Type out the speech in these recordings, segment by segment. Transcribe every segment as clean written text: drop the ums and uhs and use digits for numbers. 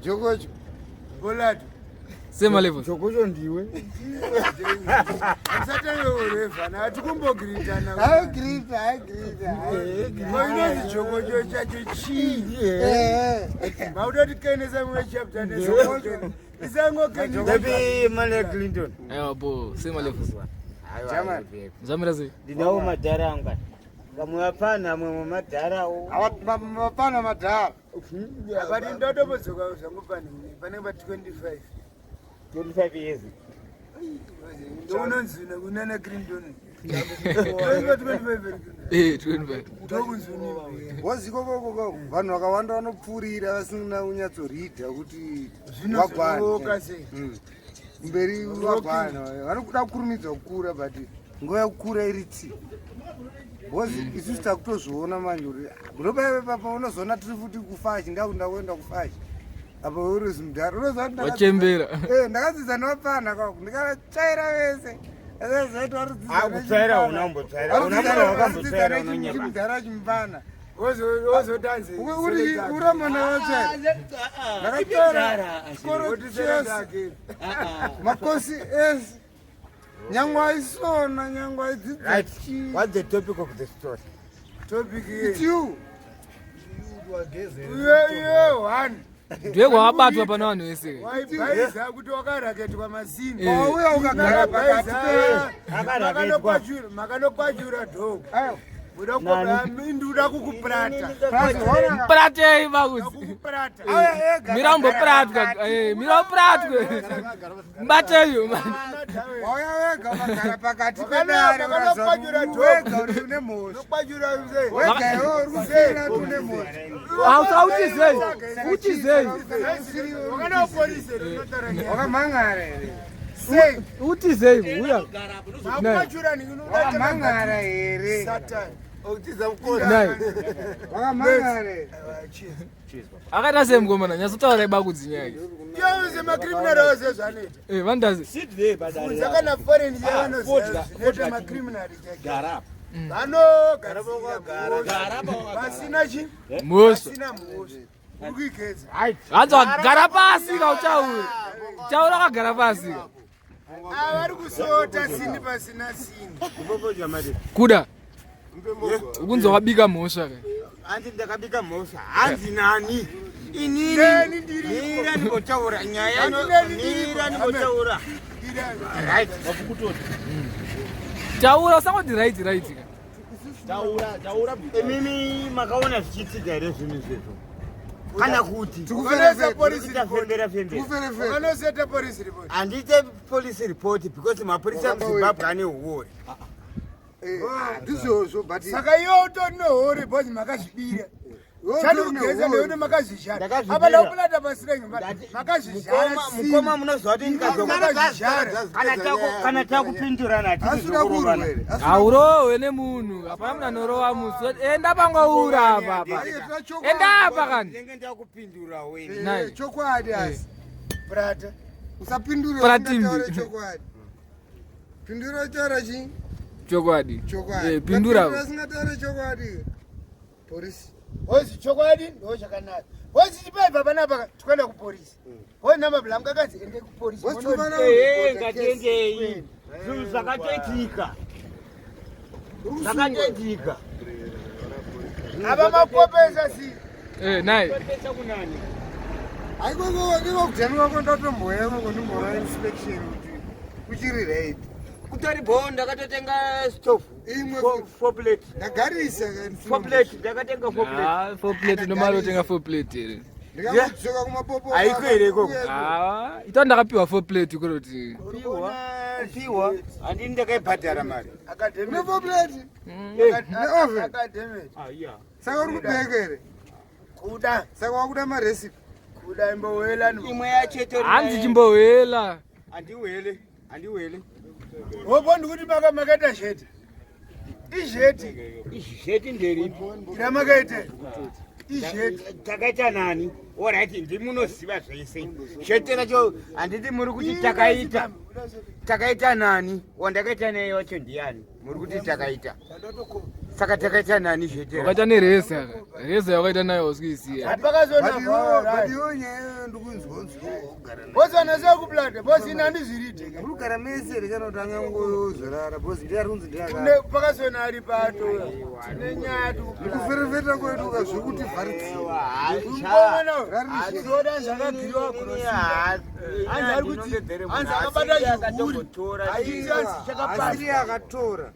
Jokocho. Bolato. Sema level. Jokocho ndiwe. Usatanga hatikumbogritana. Agrita, agrita. Inonzi jokocho chacho chii? Mauda tikenesa mumwe chapter nesojokocho. Isangokenesa. Ndapi mali Clinton. Aiwa bo, sema levels. Jamani. Zvamira sei? Ndinawo madhara angu aya. Kamwe apana amwe madharawo. Mapana madhara. But ndotombodzoka zvangu panenge pa 25. 25 years. Ndounonzi unana Clinton. 25 Eh, 25. ndokunzuni. Waziko vanhu vakawanda vanopfuurira vasina kunyatsoridha kuti Zvinozooka wagwana. sei? Mberi wagwana. Vanokuda kukurumidza kukura but nguva yekukura iri tsi. Because isusu takutozviona manje kuti ndopapa unozoona tiri futi kufachi ndakunda kuenda kufachi. Apa uri zimudhara unoziva kuti Wachembera. Ndakadzidza nevapana kwako ndikavatsvaira vese. Akutsvaira una umbotsvaira. Una mwana wakambotsvaira unonyepa. Chimudhara chimupana. Wozotanze. Uri uramana vatsvaira. Ndakatora chikoro chese makosi ese nyangwe aisona nyangwe aidzidza. Right. What's the topic of the story? Topic It's you. iye one. Ndiwe kwakabatwa pana vanhu vese. Waibhaiza kuti wakaraketwa masini. Wauya ukagara pakati pe Makanokwajura dhogo. Aiwa. Nduda kukuprata. Pratei bakuzi. Kukuprata. Auya ega. Mira umbopratwa. Eh, mira upratwe. Mbateyo man. Wauya wega ukagara pakati Wakana- pedare wakanokwajura ukaziva kuti dhogo. wega uri une mhosva. Nokwajura sei? Wega iwe uri kusiyana kuti une mhosva. Hautizei. Utizei. Wakanapolisi rinotaura nyaya. Wakamhangara here? Sei? Utizei uya. Makwajura Wakamhangara here? Satan. Nai. Wakamhangara here? Akaita sei mukomana? Nyatsotaura ibakudzi nyaya. Yose macriminal ose zvanoita. Eh, vandazi. Sit there badare. Kunze kana foreign yavanoziva zvinoita macriminal chake. Gara apa. Vanogadzira Gara apa mhosva. wakagara. Pasina chi? Mhosva. Pasina mhosva. Uri kuigeza. Hanzi gara pasi ka utaure. Taura wakagara pasi ka. Ava vari kusota sini pasina sini. Kuda. Ukunzi wakabika mhosva ka. Hanzi ndakabika mhosva. Hanzi nani? Inini. Neni ndiripo. Mira ndimbotaura nyaya. Neni ndiripo. Mira ndimbotaura. Right. Taura usangoti right right ka. Taura, taura. Imimi makaona zvichiitika here zvinhu izvezvo? Kana kuti Unoisa police kuita report. fembera fembera. Kuferefera. Unoiseta police report. Handiite police report because mapurisa emuZimbabwe ane huori. Ndizvozvo but Saka iwe utori nehore because makazvibira. iwe Chani utori kugeza nehore. nekuti makazvizhara. Ndakazvibira. Apa ndakuplata pasirenge makazvizhara Mukoma, sini. mukoma munoziva kuti Makazvizhara. kana takupindurana Asina hatisi kurwa here? Asina Haurohwe nemunhu. Hapana munhu anorova musi. Enda pangoura apa apa. Aiye, tira chokwadi. Enda apa kani. Ndenge ndakupindura wena. Nai. Chokwadi asi. Prata. Usapindure Pratimbi. usingataure chokwadi. Pindura utaura chii? Chokwadi. Chokwadi. Eh, pindura. Ukapindura usingataure chokwadi. Polisi. Hozi chokwadi ndo chakanaka. Hozi chipaibva panapa tikuenda kupolisi. Hozi namba blangu akanzi ende kupolisi. Hozi tikufana Ehe, kuripota kesi. ngatiendei. Zvinhu zvakatoitika. Zvakatoitika. Ava makopesa si. Eh, nai. Pesa kunani? Haikoko ndiko kudhani kwako ndatomboya ikoko ndimboona inspection kuti kuchiri right. Kutori bho ndakatotenga stove. Imwe Four plate. ndagarisa Four plate ndakatenga four plate. Ah, four plate nomari otenga four plate here. Ndikangodzoka kumapopo. Haiko here ikoko? Ah, ita ndakapiwa four plate kuroti. Piwa. Piwa. Handini ndakaibhadhara mari. Une Academic. four plate? Ne oven. Academic. Ah, yeah. Saka uri kubheka here? Kuda. Saka wakuda marecipe. Kuda imbowela. Imwe yacho itori. Hanzi chimbohwela. Handiwele. Handiwele. Hopo ndikuti makaita zheti. Izheti. Izheti nderipi? Ramakaita. Izheti. Takaita nani? Alright, ndimunoziva zvese. Shete racho handiti muri kuti takaita. Takaita nani? Wandakaita naye wacho ndiani? Muri kuti takaita. Saka takaita nani zvetera? Wakaita nereza ka. Reza yawakaita nayo usikuiziya. But iwo nyaya iyoyo ndikunzwa kugara naye. Bosi vanasea kuplata bosi ini handizvirite Muri kugara mese here kana kuti angangozorara because ndiye ari kunzi ndiye akara. Pakazona ari pato tine nyaya tikuplata. Kuferefeta kwedu ka zvekuti vharidzira. Tinoda zvakagiriwa Hanzi ari kuti hanzi akabata chihuri. Asiri akatora.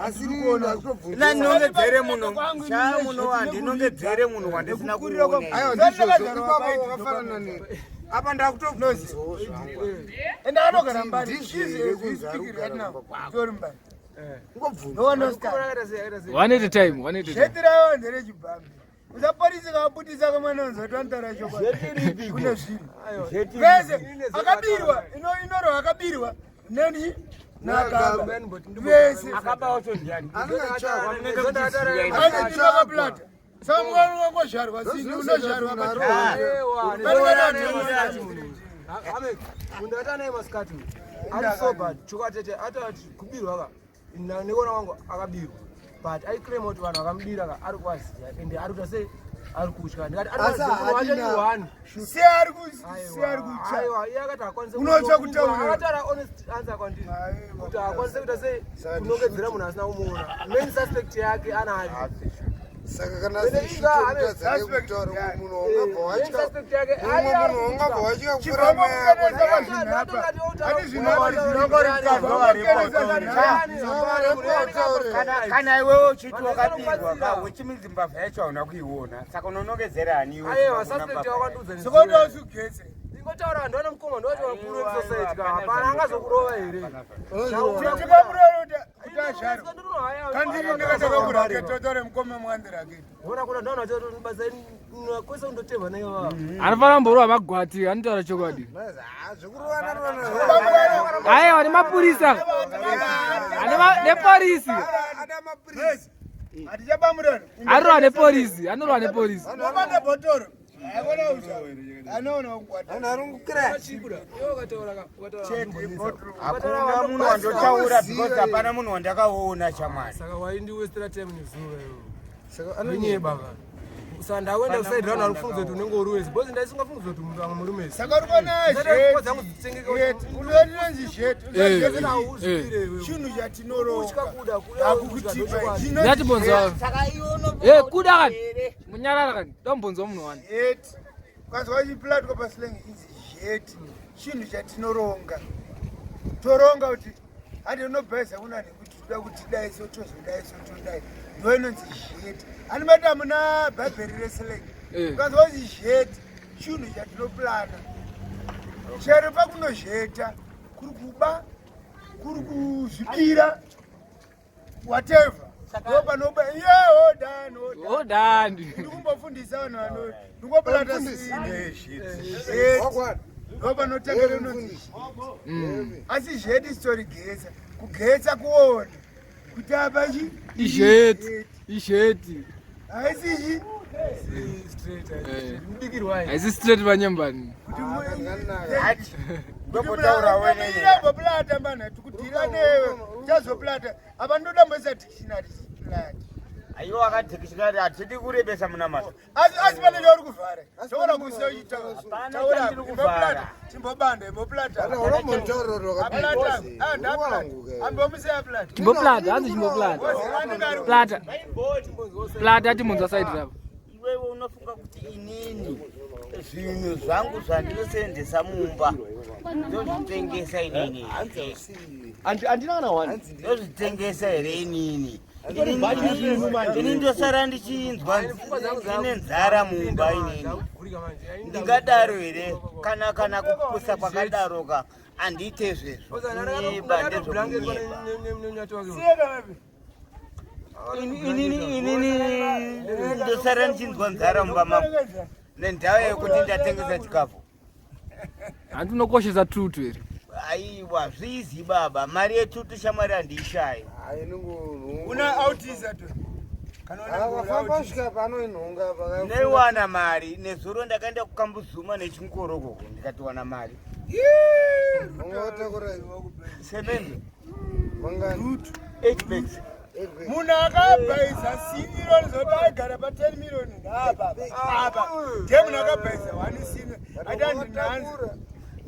Asiri akutobvunza. Ndinongedzere munhu sha muno handinongedzere munhu wandisina kuona. Aiwa ndizvozvo ipapo wakafanana ne. Apa ndakutobvunzawo zvangu. Ende anogara mbani. Ndizvo here kunzi ari kugara kumba kwako? Tori mbani. Ngobvunza. No understand. One at a time, one at a time. Zheti rawo nderechibhambi. Usapolisi kavabudisa kamwana unzwa twantaura chokwadi. Kune zvinhu. Vese akabirwa inoro akabirwa neni nakaba. Vese. Akaba wacho ndiani? Anenge Anenge Saka mwana wangozvarwa sini unozvarwa Munhu ati anaye masikati ari sober chokwatete atati kubirwa ka nekuona wangu akabirwa but aiclaima kuti vanhu vakamubira ka ari kuvaziva ende ari kuita sei ari kutya ndikati Asi hatina- ari Se ari kutya. aiwa iye akati akwanise Unotya kutaura. akataura honest answer kwandiri Aiwa. kuti akwanise kuita sei kunongedzera munhu asina kumuona main suspect yake anayo Saka kana Ende inga ane kutaura munhu ungabva main watya. suspect yake Mumwe munhu ungabva watya kupfuura mai yako. Kana iwewe uchiti wakabirwa ka uchimidzi mbavha yacho hauna kuiona saka unonongedzera ani iwe? aiwa suspect wakandiudza Sokoto usugetse. ingotaura vanhu vana mukoma ndovati vakuru vemusociety ka hapana angazokurova here Tikamurora kuti azvarwa. Kandiri ndakataka kuraketa tore mukoma mwandi raketa. ona kuna ndana vachatobaza kwese kundotevha naye vava Anofanira kumborova magwati, anotaura chokwadi. Zvekurovana rovana. Aiwa nemapurisa. Ane nepolisi. Ada mapurisa. Hatichabamurana. Anorwa nepolisi, anorwa nepolisi. Unobata bhotoro. Aikona ucha. Anoona kugwata. Vanhu vari kukira. Chete bhotoro. Hakuna munhu wandotaura because hapana munhu wandakaona chamwari. saka waindiwestera time nezuva iwo Saka anyeba ka saka ndakuenda kusaidi vanhu vari kufungidzwa kuti unenge uri wese because ndaisingafungidzwa kuti munhu amwe murume wese Saka uri kuona Saka zheti. dzangu dzitengeke Zheti. Unotinonzi zheti. Eh. Chinhu chatinoronga. kutya kuda Hakukutipa. Ndatimbonzwa. Saka iwe Eh, kuda kani. Munyarara kani. Ndombonzwa munhu wani. Zheti. Ukazwa chipilatwa paslang inzi zheti. Chinhu chatinoronga. Toronga kuti handi unobhaisa kuna nekuti toda kuti dai so tozodai so todai. Ndo inonzi zheti. Animata muna bhaibheri reslang. Eh. Ukazwa kuti zheti chinhu chatinoplana. Chero pakunozheta kuri kuba, kuri kuzvibira, whatever. Ndo panoba ye hodani hodani. Odani. Ndikumbofundisa vanhu vano ndingoplata Wagwana. ndo panotangera inonzi asi zheti sitori getsa kugetsa kuona kuti apa chi Isheti. Isheti. haisi chi Eh. mubikirwa Haisi straight panyembani. Ndombotaura wenene. amboplata mana tikudhira newe chazoplata apa ndodamboisa dictionary chiplata Aiwa wakadhikishikari hatidi kurebesa munamato. asi asi pane chauri kuvhara zvoona kusiya Hapana chandiri kuvhara. chimbobanda imboplata Kana unombotaura aplata wakabirwa. ambomusiya plata Chimboplata, hanzi chimboplata. Plata. Plata timbonzwa side ravo. Iwewe unofunga kuti inini zvinhu zvangu zvandinosenzesa mumba ndozvitengesa inini Handina kana one. ndozvitengesa here inini Ini ndosara ndichinzwa ndine nzara mumba inini ndingadaro here kana kana kupusa kwakadaroka handiite zvezvo kunyeba ndezvokunyeba inini inini ndosara ndichinzwa nzara mumba mangu nendaa yekuti ndatengesa chikafu Hanzi unokoshesa tutu here. aiwa zvizi baba mari yetutu shamwari handiishayi una autisa to kana una Akafamba kusvika pano inhonga ndaiwana mari nezuro ndakaenda kukambuzuma nechingorokoko ndikatowana mari Ungatakura semende mangani. 8 bags. Munhu akabhaisa sini irori zoti aigara pa 10 million ndapa apa ndiye munhu akabhaisa one sini aita ndinanzi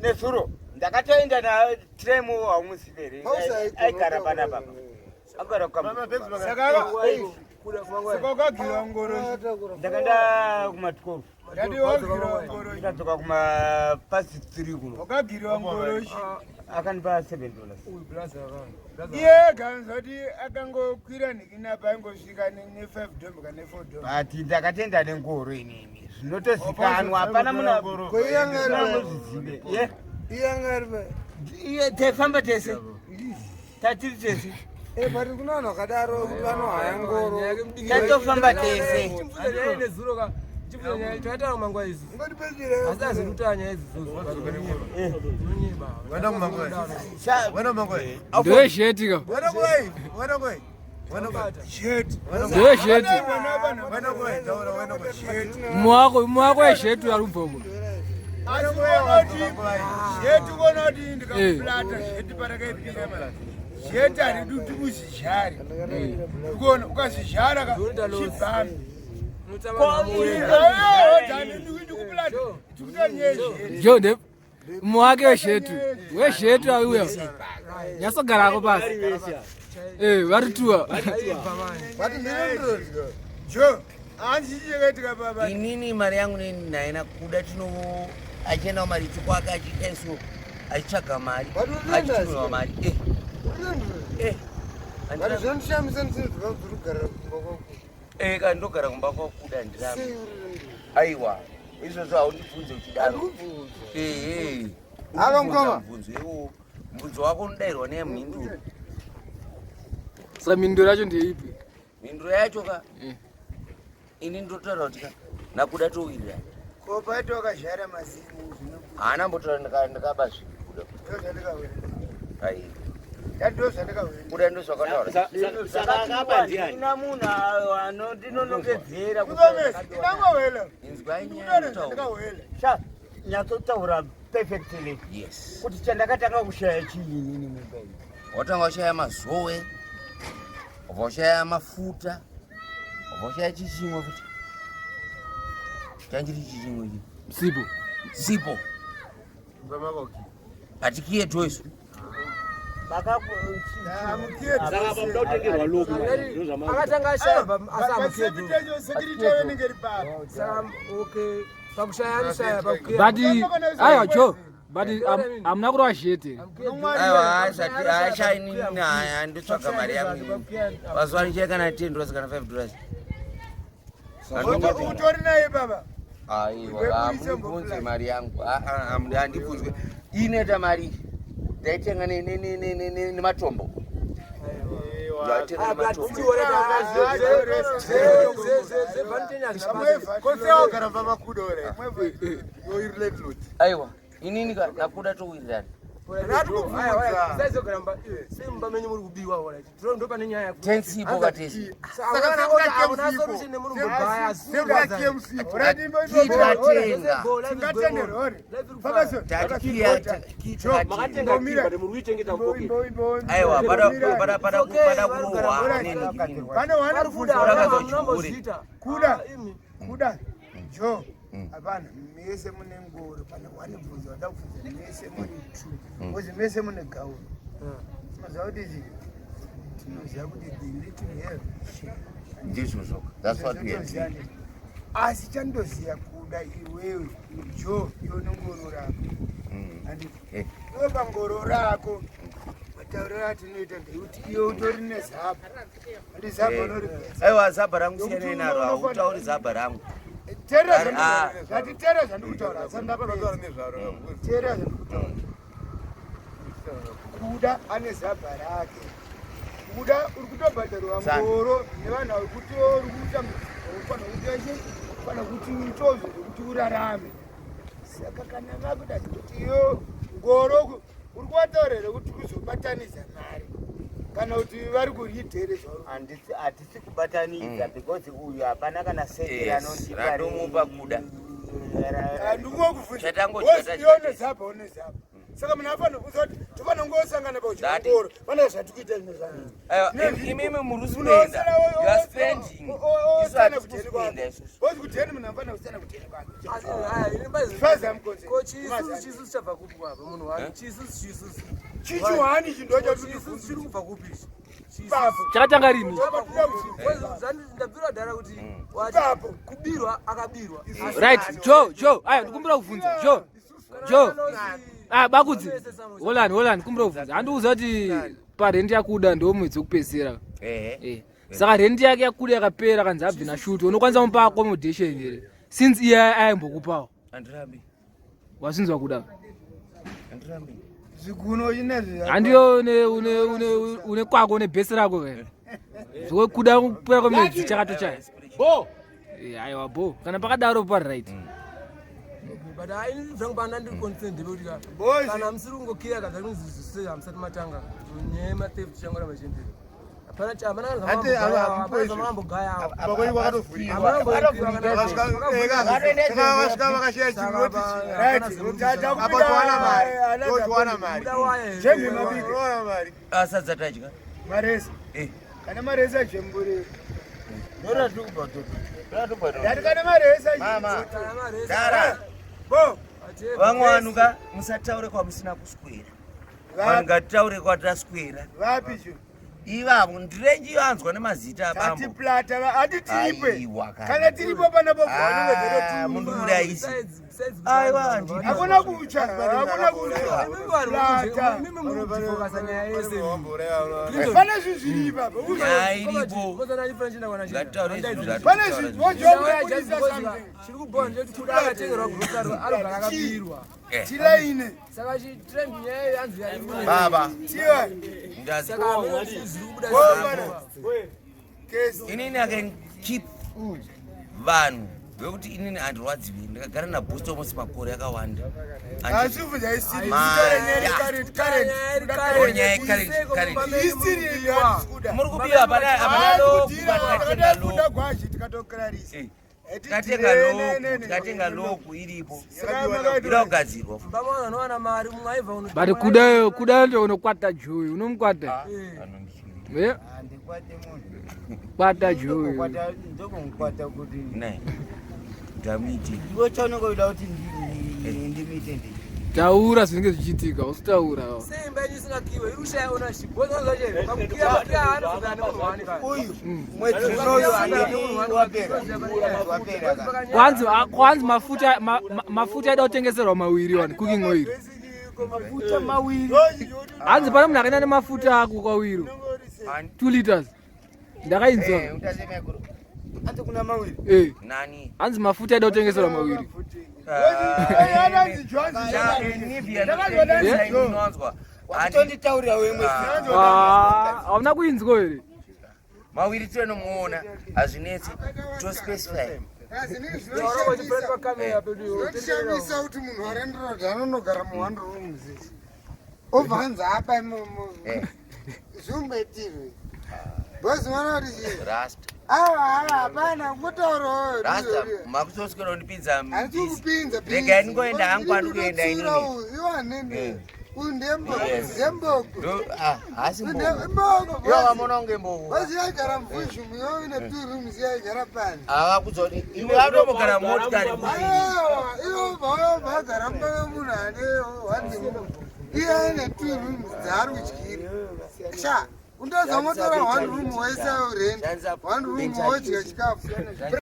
Nezuro ndakatoenda na tremu haumuzivi here? Aigara pana baba. Agara saka saka wakagirwa ngoro. Ndakaenda kuma 12. Ndati wagirwa ngoro. Ndikadzoka kuma past 3 kuno. Wakagirwa ngoro. Akandipa $7. Iye ganzoti akangokwira nikinapa aingosvika ne5 dom kana ne4 dom. But ndakatenda nengoro inini. Zvinotozikanwa hapana munhu Ko iyanga iri anozvizive. Ye. Iyanga iri pa. Iye tefamba tese. Tatiri tese. Eh, but kuna vanhu vakadaro kuti vanohaya ngoro. Tatofamba tese. Nezuro ka takaitaura mangwa izi Ungatipedzere. asi azirutaura nyaya idzi Wenda kumangwe. Wenda kumangwe. Ndewesheti ka. Wenda kuwai. Wenda kuwai. Wenda kuwai. Shit. Ndewesheti. Wenda kuwai. Taura wenda kuwai. Mwako mwako wesheti ari kubvoma. Asi kuona kuti zheti kuona kuti ndikakuplata zheti parakaipira mara zheti haridi kuti uzvizhare ukuona ukazvizhara ka chibhami ndikuplata ndikutoanyezheti. Jo nde mwake wesheti. Wesheti auya. Nyatsogarako pasi. Eh, vari tuwa. But ndinondiro. Jo hanzi chichakaitika baba. Inini mari yangu nini naina kuda tino achiendawo mari chikwake achienso achitsvaga mari But unoenda achitumirwa mari Eh, eh, But handina- zvinoshamisa ndisizwa kuti uri kugara kumba kwako. Eh, kana ndogara kumba kwakuda ndiramba. Sei uri uri? Aiwa, izvozvo haundibvunze uchidaro. Handikubvunza. Ehe. Ava mukoma. Mubvunzo iwowo mubvunzo wako unodairwa nemhinduro. Saka mhinduro yacho ndeipi? Mhinduro yacho ka ini ndotaura kuti ka nakuda towirirana. Ko paiti wakazhara mazimu zvino Haana mbotaura ndakaba zvinhu kuda. ndozvandikawira. Ai, Ndati ndozvandikawira. kuda ndozvakataura. Saka akaba ndiani? Ina munhu anondinonongedzera Kutomesa ndangowela. Inzwai nyaya Ndikutore yekutaura. zvandikawela. Sha nyatsotaura perfectly. Yes. Kuti chandakatanga kushaya chii inini mumba iyi. Watanga washaya mazowe, wabva washaya mafuta, wabva washaya chichimwe futi. Chanchiri chichimwe chi. Sipo. Sipo. Hatikiye toisu. Akatanga ashaya Security yayo inenge iri papa. Okay, pakushaya anoshaya pakuya. But aiwa Jo, but hamuna kurova sheti. Aiwa, asati ashaini naya ndotsvaga mari yangu. ini. Mazuva ano kana 10 dollars kana 5 dollars. Utori naye baba. Aiwa, hamundibvunze mari yangu. Ah, ah, handibvunzwe. Inoita mari. Ndaitenga nematombo. Ndaitenga nematombo. Kose wagara pamakudo ore. Yoiri landlord. Aiwa, inini nakuda towirirana. Semba menyu muri kubiwa ora ndo pane nyaya Tensipo katesi. Tikatenga. Tati kiya Aiwa, pada pada pada pada kurohwa nini nini. Pane Urakaza kuda kuda jo hapana mese mune ngoro pane one bvunzo wada kubvunza mese muri two because mese mune gauro tinoziva kuti ichi tinoziva kuti the little have share. Ndizvozvo. That's what we are doing. Asi chandoziva kuda iwewe jo iwe nengoro rako handiti Eh. iwe pangoro rako matauriro atinoita ndekuti iwe utori nezapa handi zapa unoripedza. Aiwa, zaba rangu siyanai naro, hautauri zaba rangu. Teerera zvati teerera zvandikutaura asandapedza. Teerera zvandikutaura. Kuda ane zabha rake. Kuda uri kutobhadharwa Zana. ngoro nevanhu vari kuti uri kutambudzika ufanira kuti ache ufanira kuti utozvo zvekuti urarame. Saka kana vakuda kuti iyo ngoro uri kuvataura here kuti kuzobatanidza mari kana kuti vari kuridhere zvavo? Hatisi kubatanidza because uyu hapana kana senti Yes, ranondipa randomupa kuda. Handingokubvunza. Chatangodya Iwe une zapa une zapa. Saka munhu afanira kuziva kuti tofanira kungosangana pachikoro pane zvatikuita zvino zvangu. Imimi muri kuspenda. You are spending. Isu hatisi kuspenda isusu. Bozi kudheni munhu anofanira kusiyana kudheni kwake. Faza mukonzi. Ko chiisusu chiisusu chabva kupi kwapa munhu wani? Chiisusu chiisusu. Chichiwani chinhu chacho chiri kubva kupi ichi? Chakatanga rini? Ndabvira dhara kuti kubirwa akabirwa. Right, Joe, Joe, aya ndikumbira kubvunza. Joe. Joe. Ah, bakudzi. Holani, holani, kumbira kubvunza. Handiuza kuti pa rent yakuda ndo mwedzi wekupedzisira. Ehe. Eh. Saka rent yake yakuda yakapera kanzi abve na shoot. Unokwanisa kumupa accommodation here? Since iye aimbokupawo. Andirambi. Wasinzwa kuda. Andirambi. Zviguno chinezvi. Handiyo une une une une kwako une bhesi rako ke. Zvekuda kupera kwemwedzi chakatochaya. Bo. Eh, aiwa bo. Kana pakadaro pa right. But ini zvangu pana ndiri concerned ndepekuti ka Boys. kana musiri kungokiya ka zvakunzi zvise hamusati matanga nyaya yematheft ichangoramba ichienderera. Hapana hapana Hati, hapana zvamambogayawo. Pakwai kwakatovhuriwa. Vasvika vakashaya chinhu Apa towana mari. Towana mari. Jembe mabika. Towana mari. Asadza tadya. Maresa. Eh. Kana maresa jembure. Ndati Ndati kana maresa. Mama. Dara. Bo. Vamwe vanhu ka musataure kwamusina kuswera. Vanhu ngatitaure kwataswera. Vapi cho? Ivavo ndirenji vanzwa nemazita abambo. Tatiplata hati tiripe. Aiwa kana. Kana tiripo panapo Ah, mundiurayisi. Aiwa, handidi. Hakuna kucha, hakuna kucha. Plata. Pane zvinhu zviri ipapa. Nyaya iripo. Ngatitaure zvinhu Pane zvatiri zvinhu kutaura. wojobudisa something. Chiri kubhowa ndechekuti kuda akatengerwa grocery anogara akabirwa. Eh. Tilaine. Saka chitrend nyaya yanzi Baba. Tiwa. Ndazi. Saka hameno zviri kubuda Bo mana. Kesi. Inini I can keep vanhu vekuti inini handirwadziwi ndakagara nabooster almost makore akawanda. Asi kubvunza history. Ma- Kare nyaya current current. Oh, nyaya current, current. History iyo handisi kuda. Muri kubiwa hapana hapana loku Tikatenga tikatenga gwashi tikatokrarisa. Eh. Tikatenga loku tikatenga loku iripo ida kugadzirwa Baba vanowana mari mumwe aibva uno. But kuda kuda ndo unokwata Joe, unomukwata. Eh, Handikwate munhu. kwata Joe. Ndokungokwata kuti ne ndamiti iwe chaunenge uchida kuti ndimite ndi Taura zvinenge zvichiitika, usitaura. Sei imba yenyu isingakiwe iri kushaya ownership. Wozwa zvacho pakukiya pakiya anozogara nemunhu wani kana. uyu mwedzi unoyu handidi wapera wapera ka Kwanzi kwanzi mafuta mafuta aida kutengeserwa mawiri wani cooking oil. mafuta mawiri Hanzi pane munhu akaenda nemafuta ako kwawiri. 2 liters. Ndakainzwa. anzi kuna mawiri Eh, nani hanzi mafuta aida kutengeserwa mawiri. inonzwa wakutonditaurira wemwe Ah, hauna kuinzwa here? mawiri tinomuona hazvinetsi tospecify Zvinoshamisa kuti munhu warenderod anonogara mu one room zisi obva hanzi apa imomo zvimboitirwe bhozi mwana kuti chii rasta awa awa hapana kungotaurawo rasta makutoswera kundipinza handisi kupinza Regai ndingoenda hangu kwandikuenda inini. iwanene uyu ndemboko Yes. ndemboko hasi mboko mboko iwo vamona kunge mboko bhozi yaigara mvuzhumu yo ine two rooms yaigara pani avakuzoti iwe vatombogara motikari Aiwa, iwo bva vagara mumba memunhu ane one room iye aine two rooms dzaari kudyira sha undozomotora one room woisa rent one room wodya chikafu.